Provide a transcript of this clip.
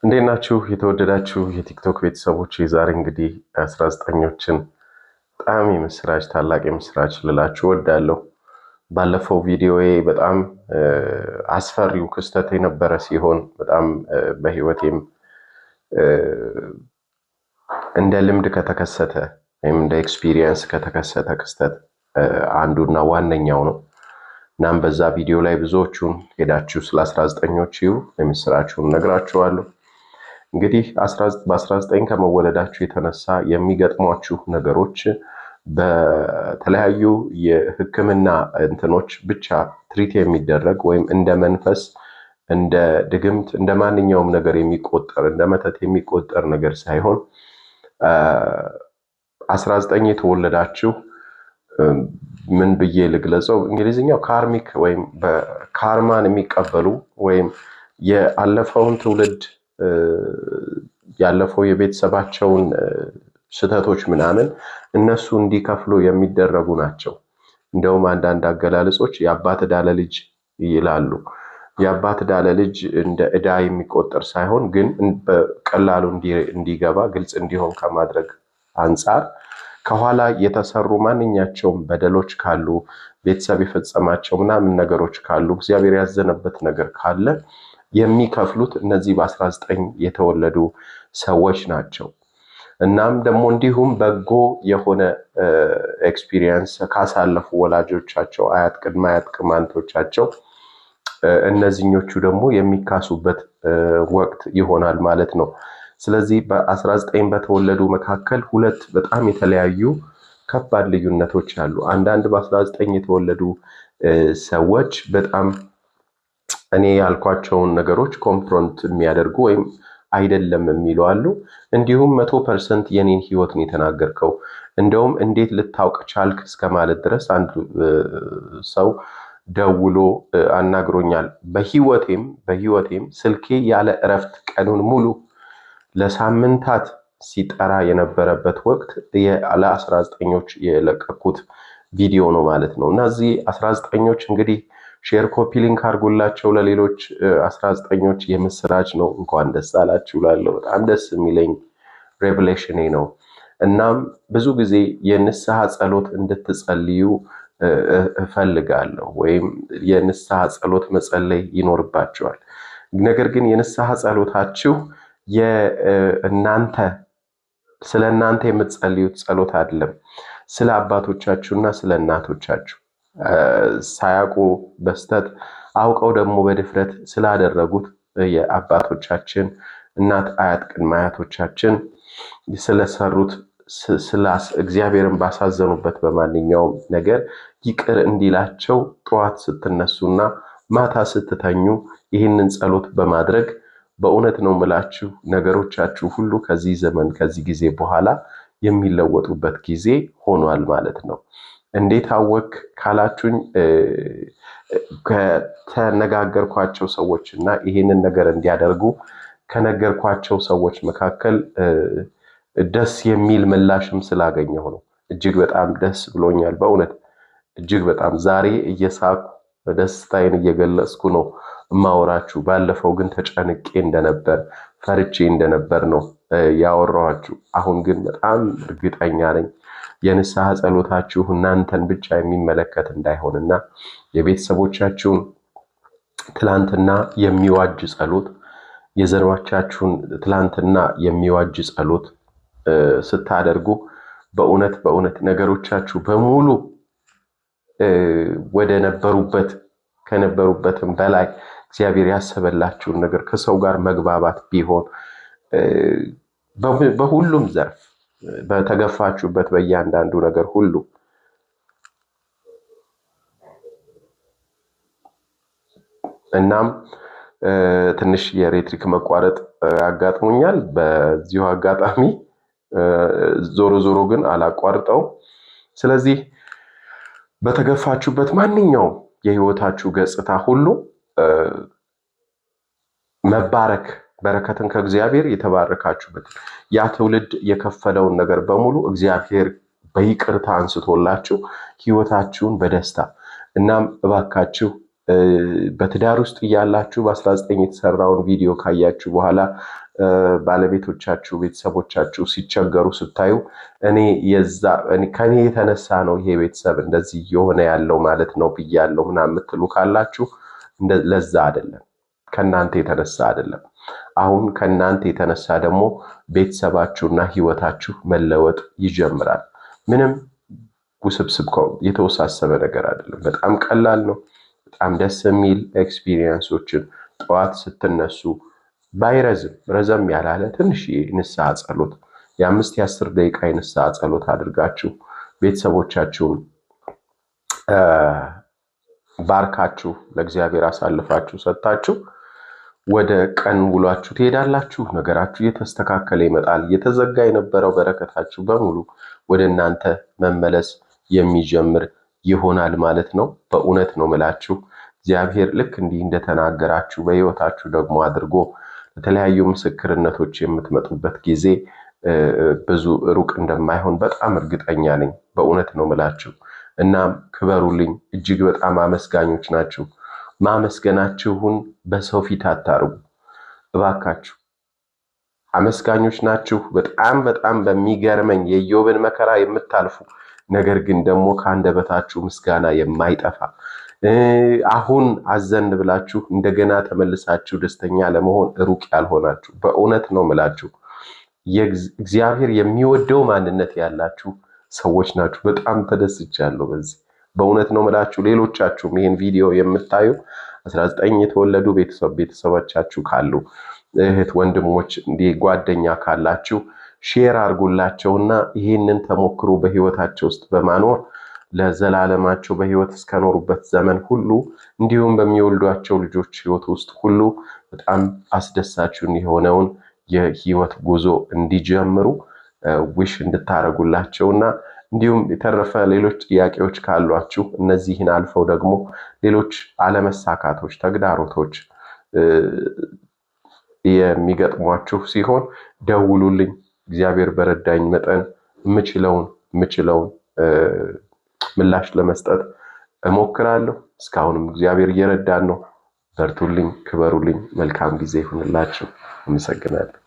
እንዴት ናችሁ የተወደዳችሁ የቲክቶክ ቤተሰቦች? ዛሬ እንግዲህ 19ኞችን በጣም የምስራች ታላቅ የምስራች ልላችሁ እወዳለሁ። ባለፈው ቪዲዮዬ በጣም አስፈሪው ክስተት የነበረ ሲሆን በጣም በህይወቴም እንደ ልምድ ከተከሰተ ወይም እንደ experience ከተከሰተ ክስተት አንዱና ዋነኛው ነው። እናም በዛ ቪዲዮ ላይ ብዙዎቹን ሄዳችሁ ስለ 19ኞች ይሁ የምስራችሁን ነግራችኋለሁ። እንግዲህ በ19 ከመወለዳችሁ የተነሳ የሚገጥሟችሁ ነገሮች በተለያዩ የሕክምና እንትኖች ብቻ treat የሚደረግ ወይም እንደ መንፈስ፣ እንደ ድግምት፣ እንደ ማንኛውም ነገር የሚቆጠር፣ እንደ መተት የሚቆጠር ነገር ሳይሆን 19 የተወለዳችሁ ምን ብዬ ልግለጸው? እንግሊዝኛው karmic ወይም በ karma ን የሚቀበሉ ወይም የአለፈውን ትውልድ ያለፈው የቤተሰባቸውን ስህተቶች ምናምን እነሱ እንዲከፍሉ የሚደረጉ ናቸው። እንደውም አንዳንድ አገላለጾች የአባት ዕዳ ለልጅ ይላሉ። የአባት ዕዳ ለልጅ እንደ ዕዳ የሚቆጠር ሳይሆን ግን በቀላሉ እንዲገባ ግልጽ እንዲሆን ከማድረግ አንጻር ከኋላ የተሰሩ ማንኛቸውም በደሎች ካሉ፣ ቤተሰብ የፈጸማቸው ምናምን ነገሮች ካሉ፣ እግዚአብሔር ያዘነበት ነገር ካለ የሚከፍሉት እነዚህ በ19 የተወለዱ ሰዎች ናቸው። እናም ደግሞ እንዲሁም በጎ የሆነ experience ካሳለፉ ወላጆቻቸው፣ አያት፣ ቅድመ አያት፣ ቅማንቶቻቸው እነዚህኞቹ ደግሞ የሚካሱበት ወቅት ይሆናል ማለት ነው። ስለዚህ በ19 በተወለዱ መካከል ሁለት በጣም የተለያዩ ከባድ ልዩነቶች አሉ። አንዳንድ በ19 የተወለዱ ሰዎች በጣም እኔ ያልኳቸውን ነገሮች confront የሚያደርጉ ወይም አይደለም የሚሉ አሉ። እንዲሁም 100% የኔን ህይወት ነው የተናገርከው፣ እንደውም እንዴት ልታውቅ ቻልክ እስከ ማለት ድረስ አንድ ሰው ደውሎ አናግሮኛል። በህይወቴም ስልኬ ያለ እረፍት ቀኑን ሙሉ ለሳምንታት ሲጠራ የነበረበት ወቅት ለ19ኞች የለቀኩት ቪዲዮ ነው ማለት ነው። እና እዚህ 19ኞች እንግዲህ share copy link አድርጎላቸው ለሌሎች 19ኞች የምስራች ነው። እንኳን ደስ አላችሁ እላለሁ። በጣም ደስ የሚለኝ revelation ኔ ነው። እናም ብዙ ጊዜ የንስሐ ጸሎት እንድትጸልዩ እፈልጋለሁ ወይም የንስሐ ጸሎት መጸለይ ይኖርባችኋል። ነገር ግን የንስሐ ጸሎታችሁ የእናንተ ስለ እናንተ የምትጸልዩት ጸሎት አይደለም። ስለ አባቶቻችሁና ስለ እናቶቻችሁ ሳያውቁ በስተት አውቀው ደግሞ በድፍረት ስላደረጉት የአባቶቻችን እናት፣ አያት፣ ቅድመ አያቶቻችን ስለሰሩት እግዚአብሔርን ባሳዘኑበት በማንኛውም ነገር ይቅር እንዲላቸው ጠዋት ስትነሱና ማታ ስትተኙ ይህንን ጸሎት በማድረግ በእውነት ነው የምላችሁ ነገሮቻችሁ ሁሉ ከዚህ ዘመን ከዚህ ጊዜ በኋላ የሚለወጡበት ጊዜ ሆኗል ማለት ነው። እንዴት አወክ ካላችሁኝ ከተነጋገርኳቸው ሰዎች እና ይህንን ነገር እንዲያደርጉ ከነገርኳቸው ሰዎች መካከል ደስ የሚል ምላሽም ስላገኘሁ ነው። እጅግ በጣም ደስ ብሎኛል። በእውነት እጅግ በጣም ዛሬ እየሳኩ ደስታዬን እየገለጽኩ ነው እማወራችሁ። ባለፈው ግን ተጨንቄ እንደነበር ፈርቼ እንደነበር ነው ያወራኋችሁ። አሁን ግን በጣም እርግጠኛ ነኝ የንስሐ ጸሎታችሁ እናንተን ብቻ የሚመለከት እንዳይሆንና የቤተሰቦቻችሁን ትላንትና የሚዋጅ ጸሎት፣ የዘሮቻችሁን ትላንትና የሚዋጅ ጸሎት ስታደርጉ በእውነት በእውነት ነገሮቻችሁ በሙሉ ወደ ነበሩበት ከነበሩበትም በላይ እግዚአብሔር ያሰበላችሁን ነገር ከሰው ጋር መግባባት ቢሆን በሁሉም ዘርፍ በተገፋችሁበት በእያንዳንዱ ነገር ሁሉ እናም ትንሽ የኤሌክትሪክ መቋረጥ አጋጥሞኛል። በዚሁ አጋጣሚ ዞሮ ዞሮ ግን አላቋርጠውም። ስለዚህ በተገፋችሁበት ማንኛውም የህይወታችሁ ገጽታ ሁሉ መባረክ በረከትን ከእግዚአብሔር የተባረካችሁበት ያ ትውልድ የከፈለውን ነገር በሙሉ እግዚአብሔር በይቅርታ አንስቶላችሁ ህይወታችሁን በደስታ እናም እባካችሁ በትዳር ውስጥ እያላችሁ በ19 የተሰራውን ቪዲዮ ካያችሁ በኋላ ባለቤቶቻችሁ፣ ቤተሰቦቻችሁ ሲቸገሩ ስታዩ እኔ የዛ ከኔ የተነሳ ነው ይሄ ቤተሰብ እንደዚህ እየሆነ ያለው ማለት ነው ብያለሁ ምናምን የምትሉ ካላችሁ ለዛ አይደለም፣ ከእናንተ የተነሳ አይደለም። አሁን ከእናንተ የተነሳ ደግሞ ቤተሰባችሁና ህይወታችሁ መለወጥ ይጀምራል። ምንም ውስብስብ የተወሳሰበ ነገር አይደለም። በጣም ቀላል ነው። በጣም ደስ የሚል experience ኦችን ጠዋት ስትነሱ ባይረዝም ረዘም ያላለ ትንሽ የንስሐ ጸሎት የ5 የ10 ደቂቃ የንስሐ ጸሎት አድርጋችሁ ቤተሰቦቻችሁን ባርካችሁ ለእግዚአብሔር አሳልፋችሁ ሰጥታችሁ ወደ ቀን ውሏችሁ ትሄዳላችሁ። ነገራችሁ እየተስተካከለ ይመጣል። እየተዘጋ የነበረው በረከታችሁ በሙሉ ወደ እናንተ መመለስ የሚጀምር ይሆናል ማለት ነው። በእውነት ነው ምላችሁ እግዚአብሔር ልክ እንዲህ እንደተናገራችሁ በህይወታችሁ ደግሞ አድርጎ ለተለያዩ ምስክርነቶች የምትመጡበት ጊዜ ብዙ ሩቅ እንደማይሆን በጣም እርግጠኛ ነኝ። በእውነት ነው ምላችሁ። እናም ክበሩልኝ። እጅግ በጣም አመስጋኞች ናችሁ። ማመስገናችሁን በሰው ፊት አታርጉ እባካችሁ። አመስጋኞች ናችሁ። በጣም በጣም በሚገርመኝ የኢዮብን መከራ የምታልፉ ነገር ግን ደግሞ ከአንደበታችሁ ምስጋና የማይጠፋ አሁን አዘን ብላችሁ እንደገና ተመልሳችሁ ደስተኛ ለመሆን ሩቅ ያልሆናችሁ በእውነት ነው ምላችሁ እግዚአብሔር የሚወደው ማንነት ያላችሁ ሰዎች ናችሁ። በጣም ተደስቻለሁ በዚህ በእውነት ነው ምላችሁ። ሌሎቻችሁም ይህን ቪዲዮ የምታዩ 19 የተወለዱ ቤተሰቦቻችሁ ካሉ እህት ወንድሞች፣ እንዲህ ጓደኛ ካላችሁ share አድርጉላቸውና ይህንን ተሞክሮ በህይወታቸው ውስጥ በማኖር ለዘላለማቸው በህይወት እስከኖሩበት ዘመን ሁሉ እንዲሁም በሚወልዷቸው ልጆች ህይወት ውስጥ ሁሉ በጣም አስደሳችሁን የሆነውን የህይወት ጉዞ እንዲጀምሩ wish እንድታደርጉላቸውና እንዲሁም የተረፈ ሌሎች ጥያቄዎች ካሏችሁ እነዚህን አልፈው ደግሞ ሌሎች አለመሳካቶች፣ ተግዳሮቶች የሚገጥሟችሁ ሲሆን ደውሉልኝ። እግዚአብሔር በረዳኝ መጠን የምችለውን ምላሽ ለመስጠት እሞክራለሁ። እስካሁንም እግዚአብሔር እየረዳን ነው። በርቱልኝ፣ ክበሩልኝ። መልካም ጊዜ ይሁንላችሁ። አመሰግናለሁ።